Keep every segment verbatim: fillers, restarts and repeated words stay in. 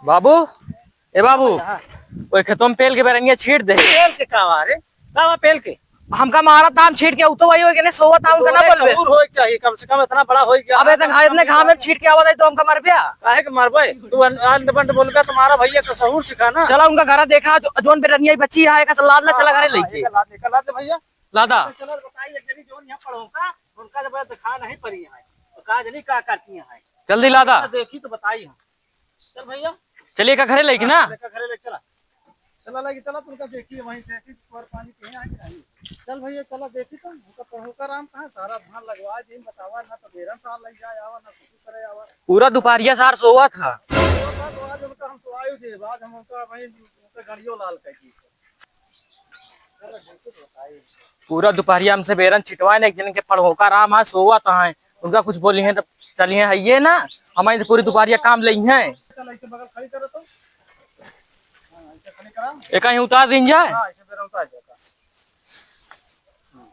बाबू, ए बाबू, हाँ। ओए खेतों में पेल के बेरनिया छीट दे। पेल के का वा रे? का वा पेल के? हमका मारा था, हम छीट के, उ तो वही हो गए, सोवत था, उनका ना बोलबे। सहूर होए के चाहिए, कम से कम इतना बड़ा होए गया। अब इतना घा-, इतने घाम में छीट के आवत है तो हमका मरबे? काहे के मरबे? तू अन-, अंड बंड बोलबे तो मारा भैया का सहूर सिखा ना। चला उनका घरा देखा, जो, जोन बेरनिया बची है, का लाद ना, हाँ, चला घरे हाँ, लेके। हाँ, लाद दे, लाद दे भैया। लादा। चला बताइए, जनी जोन यहाँ पढ़ो का, उनका जब दिखा नहीं पड़ी है, तो का जनी का करती है। जल्दी लादा। देखी तो बताई हम। चल भैया। चलिए का घरे लेके ना। हाँ, लेके घरे लेके चला। चला लेके चला, तुमका देखिए वहीं से कि पर पानी कहीं आ कि नहीं। चल भैया, चला देखी तो, उनका पढ़ो का राम कहाँ सारा धान लगवा दे, बतावा ना तो बेरन सार लग जाए, आवा ना कुछ करे, आवा। पूरा दोपहरिया सार सोवा था। सोवा था तो आज उनका हम सोवाई दे, आज हम उनका वहीं, उनका गड़ियो लाल कर दी। पूरा दोपहरिया हमसे बेरन छिटवाए ना, एक जन के पढ़ो का राम है, सोवा था है, उनका कुछ बोली हैं तो चलिए है ये ना, हमारे से पूरी दोपहरिया काम लेई हैं। चल, ऐसे बगल खड़ी करो तो। हाँ, ऐसे खड़ी करा। एक कहीं उतार दीन जाए। हाँ, ऐसे बेरा उतार जाता। हाँ।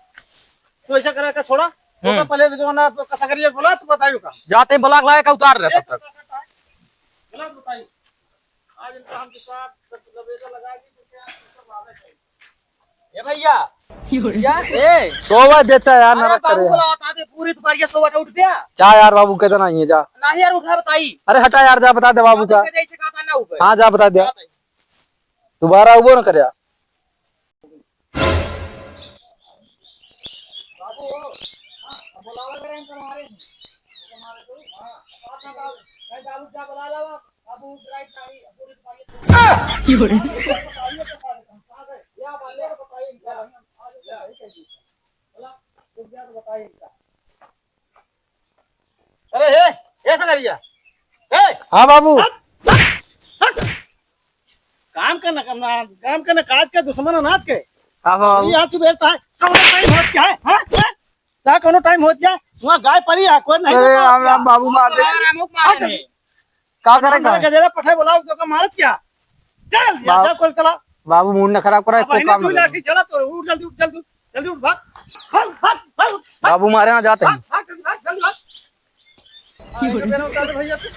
तो ऐसा करा का छोड़ा। हम्म। तो पहले जो ना कसगरिया बोला तो बताइयो का। जाते हैं ब्लॉक लाए का उतार रहे तब तक। गलत बताइए। आज इनका हम दूसरा लबेदा लगा दी तो क्या, ए भैया, भैया, ए। सोवा देता यार, अरे नरक करे बाबू यार। बोला, बता दे, पूरी दोपहरिया सोवा उठ गया। जा यार बाबू, कहता नहीं है, जा। नहीं यार, उठा बताई। अरे हटा यार, जा बता दे बाबू का। जैसे कहा था ना ऊपर। हाँ, जा बता दे। जा भाई। दोबारा उबो न करे। बाबू, हाँ, बोलावा करे हम तुम्हारे। तुम्हारे को, हाँ, बात ना बाबू, नहीं बाबू, जा बुला लावा। अरे हे, हे सकरिया, हे, हाँ बाबू। हट, हट, हट। काम का ना, काम ना, काम का ना, काज का दुश्मन अनाज के। हाँ बाबू। ये आज सुबह का है, कौन टाइम हो गया है? हाँ? हाँ? का कोनो टाइम होत जाए? वहाँ गाय परी है, कोई नहीं अरे तो राम राम बाबू, मार दे। राम राम, मार दे। का करे का? गजेरा पठाए बोलाओ, तो का मारत क्या? चल, या बाबू, जा, कोई चला। बाबू, मूड न खराब करा, अब कोई काम नहीं। लाठी चला तो, उठ जल्दी, उठ जल्दी, जल्दी उठ, भाग। भाग, भाग, भाग, भाग। बाबू, मारे ना जाते हैं। भाग, भाग, जल्दी भाग, जल्दी भाग। हाँ, एक बेर उतार दे भैया तू।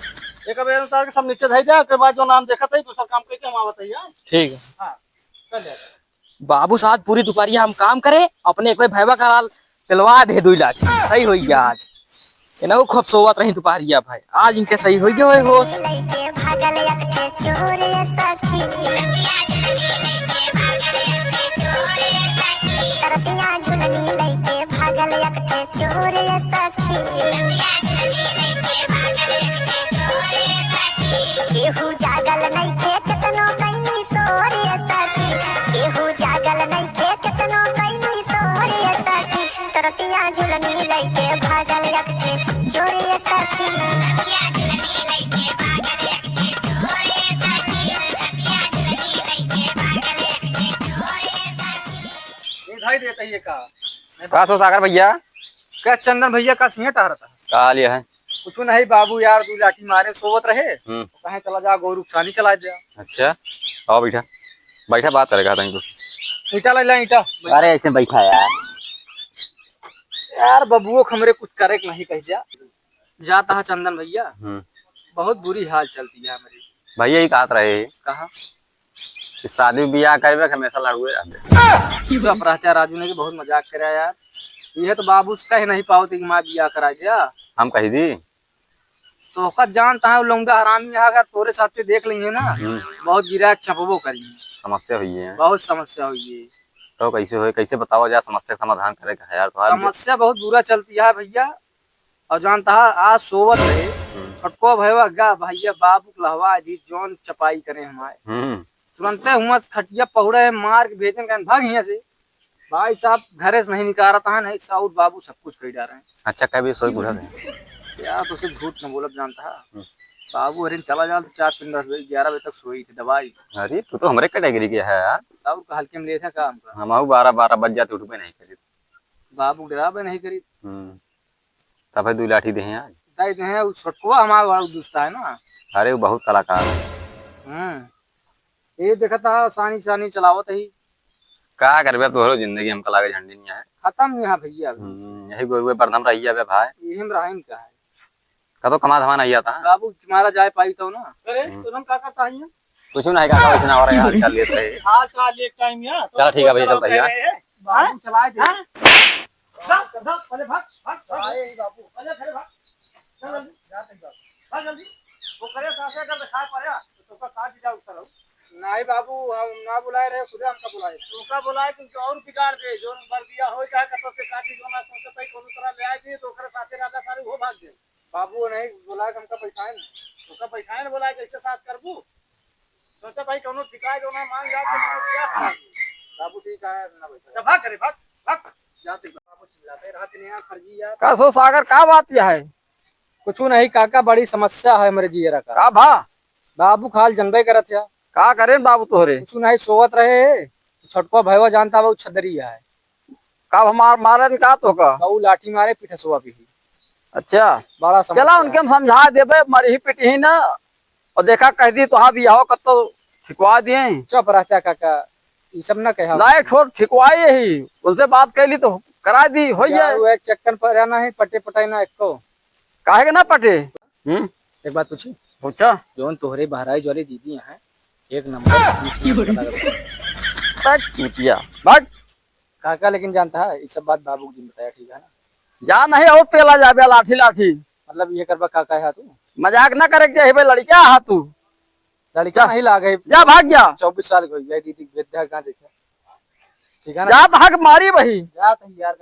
एक बेर उतार के सब नीचे धई दे, ओकर बाद जो नाम देखत है, दूसरा काम करके हम आवत है, हाँ? ठीक है। हाँ, चल जा। बाबू साहब पूरी दुपहरिया हम काम करे, अपने कोई भैया का लाल पिलवा दे दुई लाठी, सही होई गया आज। इनहू खूब सोवत रही दुपहरिया भाई, आज इनके सही होई गया होई होश। लइके भागल एक ठे चोर ये सखी। तरतिया झुलनी लइके भागल एक ठे चोर ये सखी। केहू जागल नइखे, केतनो कइनी सोर ये सखी। केहू जागल नइखे, केतनो कइनी सोर ये सखी। तरतिया झुलनी लइके भागल एक ठे चोर ये सखी। ये भाई देता ही ये का? का सो सागर भैया? का चंदन भैया का सिंह टहरता? का हाल ये है? कुछ नहीं बाबू, यार, दू लाठी मारे, सोवत रहे, हम्म। तो कहे, "चला जा, गोरू के सानी चला जा।" अच्छा, आओ बैठा, बैठा, बात करेगा तनी तो। ईंटा ले ला, ईंटा। अरे, ऐसे बैठा यार। यार, बबुओ के हमरे कुछ करे के नहीं कह जा। जाता है चंदन भैया, हम्म। बहुत बुरी हाल चलती है हमारी। भैया, ये कहत रहे। कहा? कि शादी ब्याह करबे के हमेशा लड़ुए रहबे। तू अपराध राजू ने कि बहुत मजाक करे यार। ये तो बाबू से कह नहीं पावत कि माँ ब्याह करा दिया। हम कही दी। तो ओकर जानता है, लौंडा हरामी है, अगर तोरे साथे देख लेंगे ना, हम्म। बहुत गिरा के चपबो करेंगे। समस्या हुई है। बहुत समस्या हुई है। तो कैसे होए, कैसे बतावा जा, समस्या का समाधान करे के है यार, तो आज समस्या बहुत बुरा चलती है भैया। और जानता है, आज सोवत रहे, हम्म। छोटको भैया गा, भैया बाबू के लहवा दी, जौन चपाई करे हमारे। हम्म। तुरंते हुआ से खटिया पहुड़े, मार के भेजन, कहन, "भाग हियां से।" भाई साहब, घरे से नहीं निकारत है, नहीं साउथ बाबू सब कुछ कही जा रहे हैं। अच्छा, कभी सोई बुढ़ा है? यार, तो सिर्फ झूठ न बोलब, जानता है। हम्म। बाबू हरिन चला जाल तो चार, तीन, दस बजे, ग्यारह बजे तक सोई थे, दवाई। अरे, तू तो हमरे कैटेगरी के है यार। और का हल्के में लेत है काम का? हम बारह, बारह बज जाते, उठबे नहीं करी। बाबू डराबे नहीं करी। हम्म। तब है दू लाठी देहे आज। दाई देहे, उ छोटकुआ हमार बड़ा दुष्टा है ना। अरे, वो बहुत कलाकार है। हम्म। ये देखत हा, सानी सानी चलावत ही। का करबे, अब तोहरो जिंदगी हमका लागे झंडी नहीं है। खत्म नहीं है भैया अभी। हम्म, यही गोरुए बरदम रही है बे भाई। यही में रहिन का है। कतो कमा धमा नहीं आता। बाबू, तुम्हारा जाए पाई तो ना। अरे, हम्म। तो हम का करता है यहाँ? कुछ नहीं काका, कुछ ना हो रहा है, हाल चाल लेते हैं। हाल चाल एक टाइम यहाँ, तो चलो, ठीक है भैया, चलो, चलता है। कह रहे हैं। बाबू, चलाए दे। हाँ? भाग, भाग, पहले भाग, भाग, भाग। आए बाबू। पहले, पहले भाग। चल जल्दी। जाते हैं बाबू। भाग जल्दी। वो करे सासे अगर दिखाई पड़े, तो तुमका काट दिया उसका रहू। नहीं बाबू, हम ना बुलाए रहे, खुदे हमका बुलाए। तुमका बुलाए, तुमके और बिगाड़ दे, जो मर दिया हो जाए, कसम से काटी, जो ना सोचत है, कोनो तरह ले आए दिए, तो ओकरे साथे रहता सारे, वो भाग गए। बाबू नहीं बोला कि हमका बैठाए ना। तुमका बैठाए ना बोला, कैसे साथ करबू? सोचा भाई, कौनो ठिकाए जो ना मान जाए, तो मनो क्या खराब हो। बाबू ठीक है, ना बैठा। चल भाग करे, भाग, भाग। जाते बाबू चिल्लाते रहते नहीं यार, फर्जी यार। का सो सागर, का बात यह है? कुछ नहीं काका, बड़ी समस्या है हमरे जियरा का। का भा? बाबू खाल जनबे करत है। का करेन बाबू तोहरे? कुछ नहीं, सोवत रहे, छोटको भैया जानता, वो छदरी है। का हमार मारन का तो का? का ऊ लाठी मारे, पीठसवा भी। अच्छा। बड़ा समस्या चला, है। उनके हम समझा देबे, मरही पिटही ना। और देखा, कह दी तो हाँ, बियाह कत्तो ठिकवा दिए। चुप रहता काका, ई सब ना कहा। लाए ठोर ठिकवाए ही, उनसे बात कर ली तो करा दी, हो या ये। वो एक चक्कर पर रहना है, पटे पटाई ना एको। काहे के ना पटे? हम्म। एक बात पूछी? पूछा। जौन तोहरे बहराइच वाली दीदी हैं, एक नंबर की लड़का लगा। तक चूतिया, भाग। काका लेकिन जानता है, ई सब बात बाबू जी ने बताया, ठीक है ना? जा नहीं, और पेला जाबे लाठी लाठी। मतलब ये करबा काका है तू? मजाक ना करे के चाही भाई, लड़का है तू। लड़का जा। नहीं लागे। जा, भाग जा। चउबीस साल के हो गया, दीदी के भेद दे, कहाँ देखे? ठीक है ना? जा तो हक मारी वही। जा तो यार।